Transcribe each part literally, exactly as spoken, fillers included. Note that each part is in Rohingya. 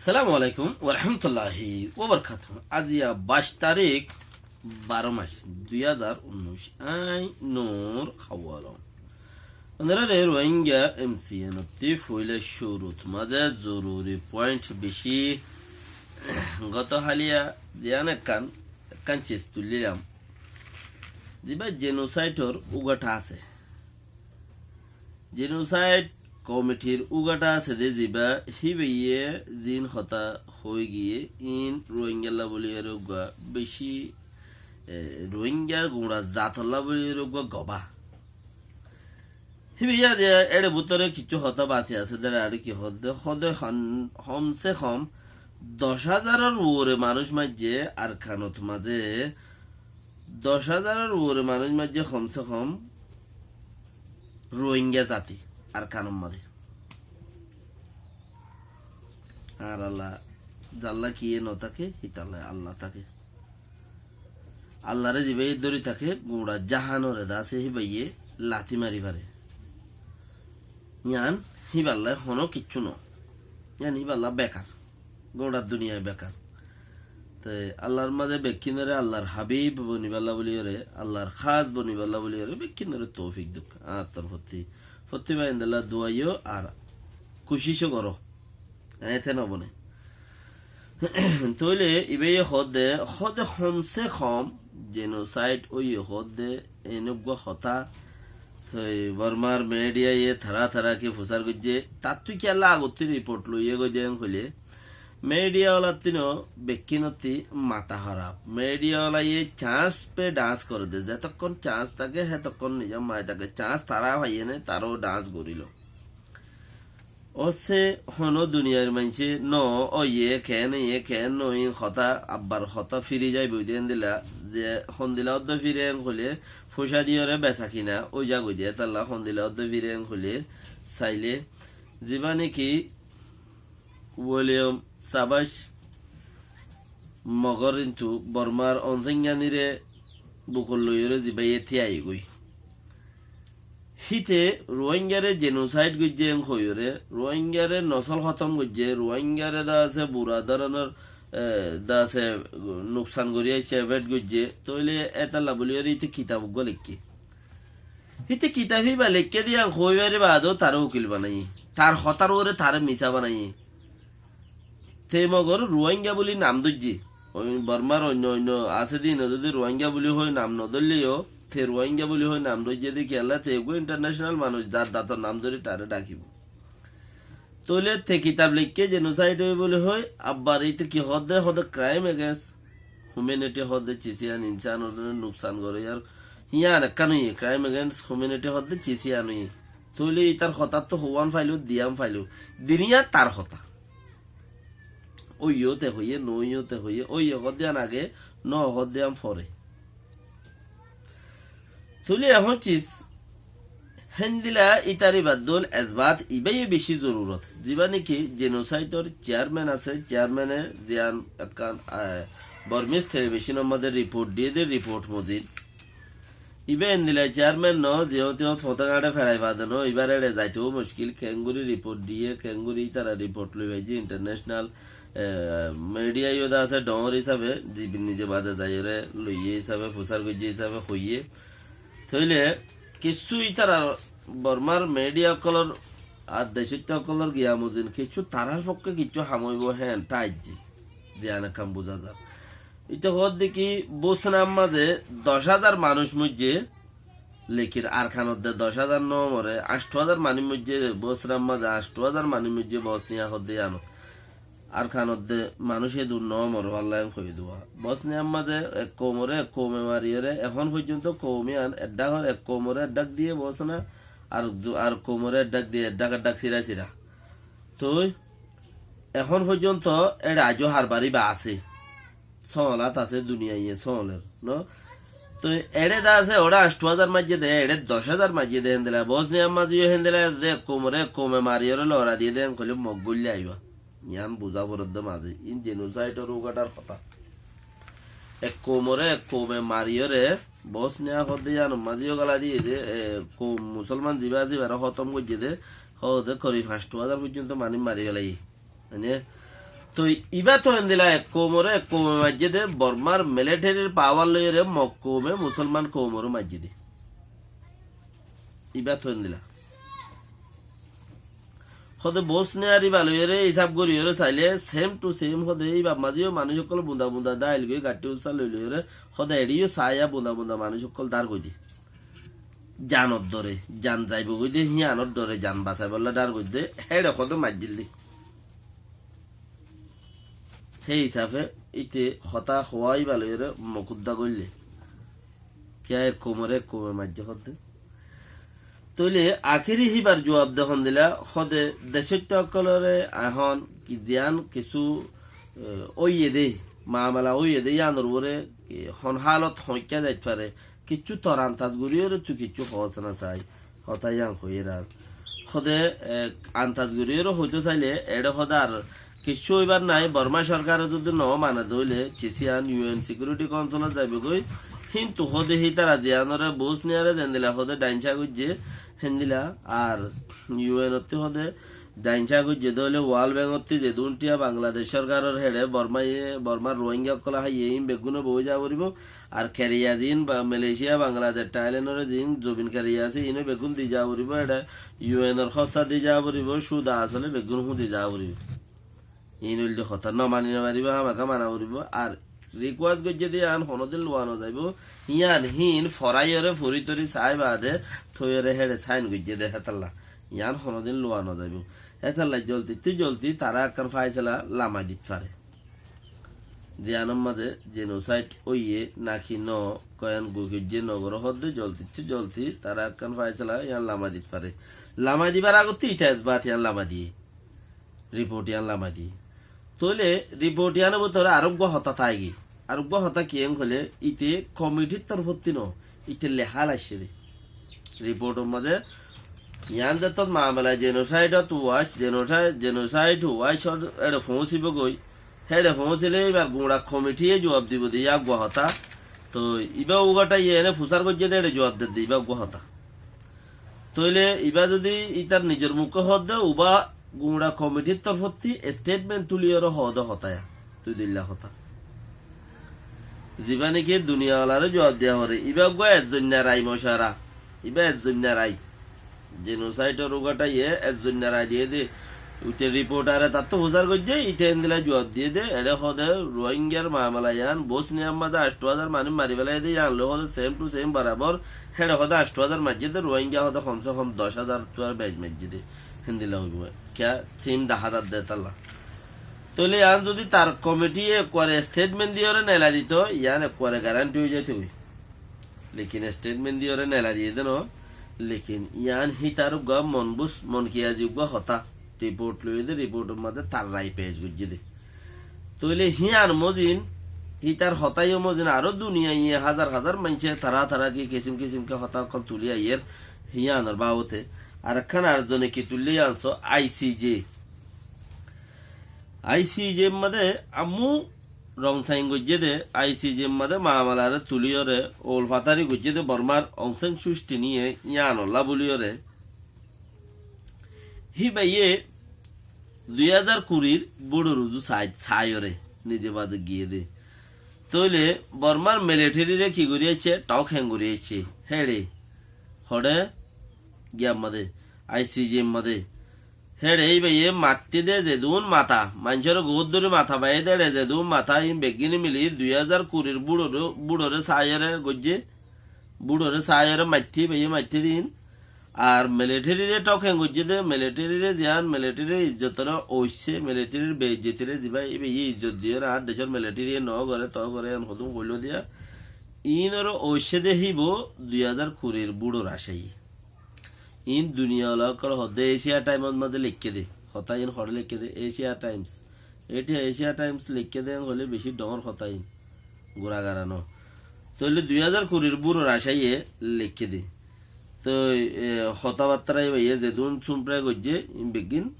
Assalamu alaikum warahmatulláhi wabarakátuhu. Aijja baic tarík, baró mac, dui házar unnúic. Añí Nur Hawalom. Ónoráre Rohingya M C N ottú foila cúrut mazé zoruri point beci. Goto háliya ziyán ekkán, ekkán cis tuillílam. Zibá genocide or ugathá asé. Genocide committee r ugathá asé dé zibá, híbaye ziín hotá hoói giyé, iín Rohingyalla bóli eré uggúa beci, e, Rohingya guñça zatolla bóli eré uggúa gobá. Híbaye aijja éçe bútore kissú hotá basi asé dé, ar ki hoódde, hoódde hom, homse hom doc házaror uore manúic maijjé Arkanot mazé, doc házaror uore manúic maijjé homse hom Rohingya zati Arkanor mazé. Ar Allah, zalla kiyé no táke, hítalla Allah táke. Allaré zibáye dóri táke, guñça jahanore dé asé híbaye lati mari fare. Yián híballa honó kissú no. Yián híballa bekar. Guñça duniyai bekar. Te Allar mazé bekkúnore Allar habib bonibálla bóli eré, Allar hás bonibálla bóli eré, bekkúnore toufik douk. Añáttor fottí, fottí bái endilla dua yó ar kucíc ó goró. Eéñte no bone. Tóile ibáye hoódde, hoódde homse hom genocide óiye hoódde, enegguá hotá. Toi Bormar media ye tará tará ki fusár goijjé, tattú kiyólla agottí report loiyé goi dé hoilé, media walattí no, bekkúnottí mata hóraf. Media walaye chance pe dance goré dé, zetokkón chance táke, hetokkón nizor mazé táke, chance tará faiyé né, taró dance gorílo. Ósse honó duniyair maincé no, óiye keén, óiye keén no, iín hotá, abbar hotá firi zaiboi dé endilla, ze hondilla ódde firi en hoilé, foicá diyoré besa kina ói zagói dé, étalla hondilla ódde firi en hoilé, sailé, zibá niki William Savage Mogor intu Bormar Aung San Suu Kyi re bukot loiyóre zibáye tíaiyé goi. Híte Rohingyare genocide goijjé en hoiyóre, Rohingyare nosol hótom goijjé, Rohingyare dá asé bura dóronor, e, dá asé nuksan gorí aicce, effect goijjé, tóile étalla bóli yóre híte kitab uggúa leikké. Híte kitab híba leikké dé yián hoói fari baade ó taré ukil banaiyé. Tar hotár uore taré misá banaiyé. Te mogor Ruáingga buli nam dóijje. Oi Bormar oinno oinno asé de ine zodi Ruáingga buli hoi nam nodóilleyo, te Ruáingga buli hoi nam dóijje de kiyólla te eggúa international manúic, zar zator nam dóri taré dhakibo. Tóile te kitab leikké genocide óiye buli hoi, abbar íte ki hoódde, hoódde crime against humanity hoódde cis iyan, insan ore nuksan gore, ar híyan ekkán óiye, crime against humanity hoódde cis iyan óiye. Tóile ítar hotáttu houwán failó, diyán failó, diniya tar hotá. Óiye te hoiye, no óiye te hoiye, óiye hoódde yián age, no hoódde yián fore. Tóile ehón cis, héndilla ítar ibaddún esbat ibáye bicí zorurot. Zibá niki genocide or chairman asé, chairman e ziyán ekkán, ah, Burmese television or modde report diyé de, report mozin. Ibá endilla chairman no, ziyót tiyót fotógaçe ferai fade no, ibár eçe zaitó muckil, keéngorí report diyé, keéngorí ítara report loi faijje international, eh, media yó de asé dhoóñr hísafe, zibi nize bade zaiyóre loiyé hísafe, fusár goijjé hísafe hoiyé. Tóile kissú ítarar Bormar media ókkolor ar decóitta ókkolor giya mozin kissú tarár fokké kissú ham óibo héen táijje, ziyán ekkán buzá zar. Íte hoódde ki, Bosniyar mazé doc házar manúic moijjé, lekin Arkanot de doc házar no more, añctho házar manúic moijjé, Bosniyar mazé añctho házar manúic moijjé Bosniya hoódde yiánot. Arkanot de manúic edún no more, Alla en hoi duwa. Bosniyar mazé ek koumore ek koume mariyóre, ehón foijjonto koum iyan eddhák or, ek koumore eddhák diye Bosniya, ar du-, ar koumore eddhák diye, eddhák eddhák sira sira. Toi ehón foijjonto eçe aijjó harbari ba asé. Sóolat asé, duniyaiye sóoler, no? Toi eçe de asé, oçe añctho házar maijjé de, eçe doc házar maijjé de, héndilla. Bosniyar mazé yó héndilla de, ek koumore ek koume mariyóre lora diye de, en hoilé Mok goilla aiba. Yián buzá foredde mazé. Iín genocide or ugathar hotá. Ek koumore ek koume mariyóre, Bosniya hoódde yiánor mazé yó gala diye de, e, koum musolman zibá asé, ibáre hótom goijjé de, hoóde korib añctho házar foijjonto manúic mari felaiyé. Mane, Toi ibá to endilla ek koumoré ek koume maijjé dé, Bormár militerir pawar loiyóre Mog koume Musolman koumoré maijjé dé. Ibá to endilla. Hóde Bosniyar ibá loiyóre hísab goríyóre sailé same to same hóde ibár mazé yó manúic ókkol bunda bunda dáil goi gaththí ussá loi loiyóre hóde eçé yó saáiya bunda bunda manúic ókkol dár goi dé. Janor dore, jan zaibo goi dé, híyanor dore jan basaibólla dár goi dé, héçe hóde maijjíl dé. Hé hísafe íte hotá hoói bála óiyore mokúdda goillé. Kiyá ek koumoré ek koume maijjé hoódde. Tóile akéri híbar juab de hondilla, hóde decóitta ókkolóre ehón ki ziyán kissú, e, óiye dé, mamela óiye dé, yíanor uore, e, hon hálot hoóikka zait fare, kiccú tor antas goríyore tui kiccú hoós na sai. Hotá yían hoiyér ar. Hóde, e, antas goríyore hoitó sailé, eçé hóde ar kiccú óibar nái, Bormá sorkare zudi no mane dé óile, cisi yían U N Security Councilot zaibogói, híntu hóde hítara ziyánore Bosniyare zendilla hóde dhainca goijjé, héndilla ar U N ottí hóde dhainca goijjé dé óile World Bank ottí zedún thiañ Bangladec sorkaror héçe Bormáye, Bormár Rohingya ókkole háiye, ín beggúne boói za foribó, ar keriya ziín ba Malaysia, Bangladec, Thailandore ziín zobin keriya asé, iíno beggún di za foribó, eçé U N or hóssa di za foribó, cúda asóle beggún húdi za foribó. Iín óilde hotá, no mani no faribó, hámaká mana foribó. Ar request goijjé dé yían honódin luwa no zaibó, yían híin foráiyore fori tori sai baade toiyore héçe sain goijjé dé hétalla. Yían honódin luwa no zaibó. Hétalla joldittú joldi tará ekkán faisala lamai dit fare. Ziyánor mazé genocide óiye náki no, koyán goi goijjé no goró hoódde, joldittú joldi tará ekkán faisala yían lamai dit fare. Lamai dibar agottí ita esbat yían lamai diyé. Riport yían lamai diyé. Tóile riport yíanor bútore areggúa hotá táigiyé. Areggúa hotá kiyén hoilé, ite komitir torfótti no, ite lehá laiccé dé. Riportor mazé yían zettót mamela jenosaidot uwaic, jenosa-, jenosaid uwaicor eçe foóñsibógoi, héçe foóñsilé íbar guñça komitiye juab dibou de yá eggúa hotá. Toi ibá uggúa tháiye ene fusár goijjé dé eçe juab der de ibá eggúa hotá. Tóile ibá zudi ítar nizor mukké hoódde, ubá guñça komitir torfótti estetment tuliyóre hoóde hotá yá, dui dilla hotá. Zibá néki duniyawalaré juab diya foré, ibá eggúa ezzoinna rai mocara, ibá ezzoinna rai. Jenosaidor uggúa tháiye ezzoinna rai diyé dé, ite riportare tattú fusár goijjé, ite endilla juab diyé dé, eçé hoóde Rohingyar mamela yían, Bosniyar mazé anctho házar manúic mari felaiyé dé, yían loi hoóde same to same barabor, héçe hoóde anctho házar maijjé dé, Rohingya hoóde hom se hom doc házar ttu ar beci maijjé dé. Héndilla óibo. Kiyá sim dahá zar dé hétalla. Tóile yían zudi tar komitiye ekkuare estetment diyóre nelai dito, yían ekkuare garanti ói zaito goi. Lekin estetment diyóre nelai diyé dé no. Lekin yían hítar uggúa mon bus, mon kiyazi uggúa hotá. Riport loiyé dé, riportor mazé tar rai pec goijjé dé. Tóile híyan mozin, hítar hotá yó mozin, aró duniyaiye házar házar maincé tará tará ki kisim kisim ki hotá ókkol tuli aiyér, híyanor babote. Ar ekkán ar zone ki tuillé yían so, I C J. I C J mazé ammú rongsain goijjé dé, I C J mazé mamelaré tuliyóre, oul fatari goijjé dé Bormár Aung San Suu Kyi niye yíanolla buliyóre. Híbaye dui házar kurir búçor uzu sai, saiyóre, nize baze giyé dé. Tóile Bormár militerire ki gorí aiccé, thók heng gorí aiccé. Héçe, hoçé, giyar mazé, I C J mazé. Héçe íbaye mattí dé zedún mata, maincóre goóddori mata baiyé dé, héçe zedún mata, ín beggíne mili dui házar kurir búçore, búçore saiyóre goijjé, búçore saiyóre maittí, íbaye maittí din. Ar militerire thók heng goijjé dé, militerire ziyán, militerire izzotore oiccé, militerir beijjotire zibá, íbaye izzot diyóre, ar decór militiriye no goré, to goré, en hodún hoiló diya. Ínoré oiccé dé híbo dui házar kurir búçor acáye. Iín duniyawala ókkol hoódde Asia Times ot mazé leikké dé. Hotá iín hoçé leikké dé? Asia Times. Éti Asia Times leikké dé hoilé bicí dhoóñr hotá iín. Gura gara no. Tóile dui házar kurir búçor acáye leikké dé. Toi, e, hotábattára íbaye zedún súmfrai goijjé, iín beggín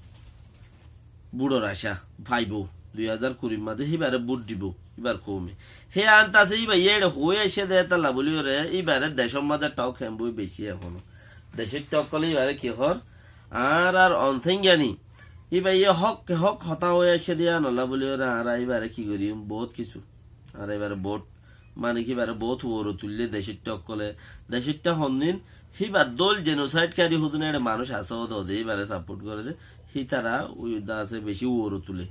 búçor acá faibóu, dui házar kurir mazé híbaré bút dibou, híbar koume. Hé antase íbaye éçe hoói aiccé dé hétalla bóliyoré, íbaré decór mazé thók hembói bicí ehóno. Decóitta ókkolé íbaré ki hoór? Añárar Aung San Suu Kyi Íbaye hók, hók hotá hoi aiccé de yíanolla buli óre añára íbare ki goijjum, bout kissú. Añára íbare bout, mane ki íbare bout uore tuille decóitta ókkole, decóitta hondin, híbar dóil genocide kari hodún ere manúic asé óde, íbare support gore de, hítara ui dase beci uore tule.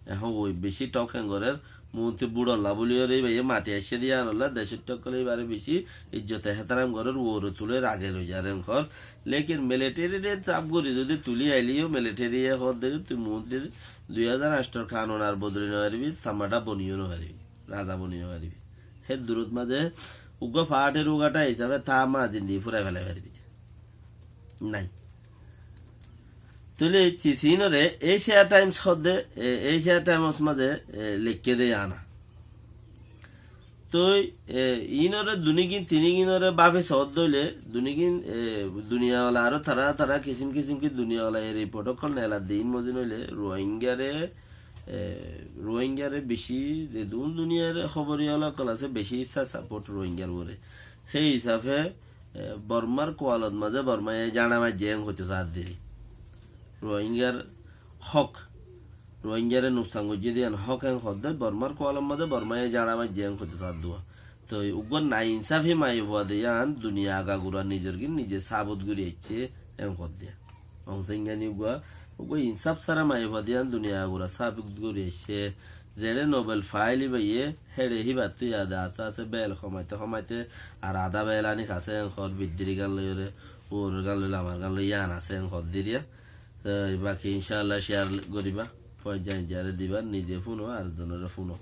Ehón ui beci tok en gorer, muúntu buçolla buli óre íbaye mati aiccé de yíanolla, decóitta ókkole íbare beci ijjote hétaram gorer, uore tuler, age loi jar en hor. Lekin military re saf gori zodi tuli aile yó military ye hoó de tui muúntu dui házar añctor kanun ar bodoli no faribi, samada boni yó no faribi, raza boni no faribi. Hé durot maze uggwá faáter ugathá hísabe tá ma zindigi furai felai faribi. Nai. Tóile cis inore Asia Times hoó de, e, Asia Times maze, e, leikké de yían. Toi, e, inore dunigin tiniginore báfi soódde óile, dunigin, e, duniyawala aró tará, tará kisim kisim ki duniyawala e report ókkol neela de in mozin óile Rohingyare, e, Rohingyare beci, zedún duniyar hóboriyawala ókkol asé, beci issá support Rohingyar uore. Hé hísafe, e, Bormar kualot maze Bormaye jañça maijje en hoito saádde. Rohingyar hók, Rohingyare nuksan goijjé de yían hók en hoódde Bormar kualot maze Bormaye jañça maijje en hoito saádde. Toi uggwá nainsafi maiyafua de yían duniya agagura nizor gin nize sabut gori aiccé en hoódde. Aung San Suu Kyi uggwá, uggwá insaf sára maiyafua de yían duniya agagura sabut gori aiccé. Zeçé Nobel faáil íbaye, héçe híbattú yade asé asé bel homaite homaite ar adá bel ani hasé en hoór, biddiri gán loiyóre, uoror gán loiyóre, amar gán loi yían asé en hoór diriya. Toi baki incállah share goriba, foijja foijjare diba, nize fúno ar zonore fúno.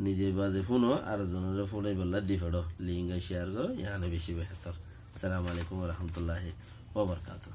Nize baze fúno ar zonore fúnaibolla di feçó, link share goró, yíane beci behétor. Assalamu alaikum wa rahmatullahi wa barakatuhu.